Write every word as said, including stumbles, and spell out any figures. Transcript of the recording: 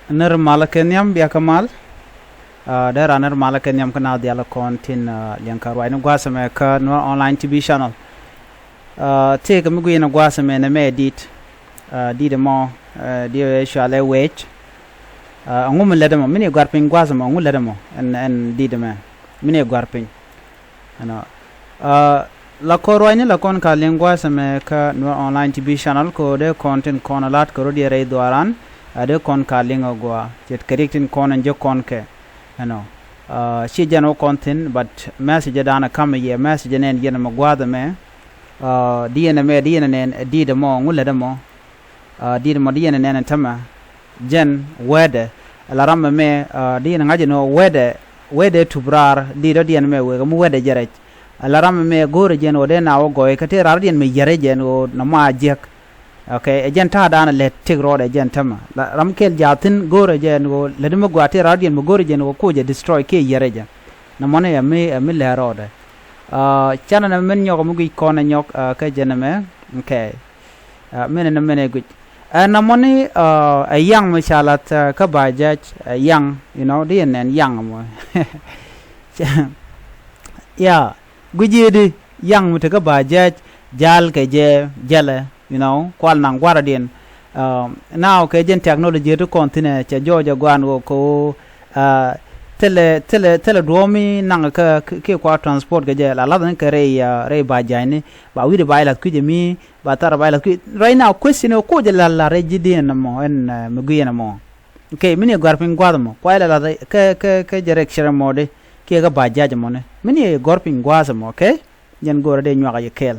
Nir malä kɛ nhiam bia kä mal. Dee ran nir malä kɛ nhiam kä na dhial kɔn tin liɛŋ kä ruacni gua̱a̱th ɛmɛ kä Nuer Online T V channel. Tëëkɛ mi gui̱n gua̱a̱th ɛmɛ nɛ mɛ dit. Dit ɛmɔ diɛ cualɛ wec. Ɛŋu mi lät ɛmɔ mi ni gɔ̱a̱r piny gua̱a̱th ɛmɔ, ɛŋu lät ɛmɔ ɛn dit ɛmɛ mi ni gɔ̱a̱r piny. Ɛnɔ. La kɔn ruacni la kɔn ka liŋ gua̱a̱th ɛmɛ kä Nuer Online T V channel kɛ ɣöö dee kɔn tin kɔn lat kɛ rɔ diɛ rɛy dhuaaran. Dee kɔn ka liŋ ɛ gua̱a̱ ce̱tkɛ riɛk tin kɔn ɛn ji̱ kɔn kɛ. Ɛnɔ. Ci jɛn wä kɔn thi̱n, but message ɛ da̱a̱n ɛ ka̱m ɛ yɛ, message ɛ nɛn yɛn ɛmɛ gua̱a̱th ɛmɛ. Di yɛn ɛmɛ di yɛn ɛ nɛn ɛ dit ɛmɔ, ɛŋu lät ɛmɔ. Dit ɛmɔ di yɛn ɛ nɛn ɛ tämɛ. Jɛn wetdɛ la ram ɛmɛ di yɛn ɛ ŋa̱c ɛn ɣöö wetdɛ, wetdɛ tup raar dit ɔ di yɛn ɛmɛ wek ɛmɛ wetdɛ jɛ rɛc. La ram ɛmɛ go̱o̱rɛ jɛn ɣöö dee na wä gɔɔy kä tëë raar di yɛn ɛmɛ yɛrɛ jɛn ɣöö nɔmɔ a jiäk. Okay, ɛ jɛn ta̱a̱ da̱a̱n ɛ lɛ tëk rɔɔdɛ jɛn tämɛ. Ram kɛl jaathin go̱o̱rɛ jɛn ɣöö lät mi gɔaa tëë raar di yɛn ɛmɛ go̱o̱rɛ jɛn ɣöö kucɛ destroy kiɛ yɛrɛ jɛ. Nɔmɔni ɛ mi, ɛ mi lɛ rɔɔdɛ. Canɛ nɛ min nyɔk mi guic kɔn ɛ nyɔk kä jɛn ɛmɛ. Okay. Min ɛn min ɛ guic. Ɛ nɔmɔni ɛ yaŋ mi ca lath kä ba jac ɛ yaŋ, you know, di yɛn nɛn yaŋ mɔ. Ya, guic yɛ di yaŋ mi te kä ba jac jal kɛ jɛ jɛlɛ, you know, kual naŋ gua̱rä diɛn. Now kɛ jɛn technology ti kɔn thinɛ cɛ jɔɔc ɛ guan wä ko. Thilɛ, thilɛ, thilɛ duɔ̱ɔ̱mi naŋ kä kiɛ kua transport kɛ jɛ la lath ni kɛ rɛy, rɛy ba jac ni ba wi̱cdɛ ba ilath kui̱cɛ mi ba thar ba ilath kui̱. Right now question ɛ ko jɛ la la rɛy ji̱ diɛn mɔ ɛn mi gui̱n mɔ. Okay, mi ni gɔ̱a̱r piny gua̱a̱th mɔ kua ilɛ lath kä, kä, kä jɛ rɛk cɛrɛ mɔ di kiɛ kä ba jac mɔ ni mi ni gɔ̱a̱r piny gua̱a̱th mɔ. Okay, jɛn go̱o̱rä dee nyuak a yɛ kɛɛl.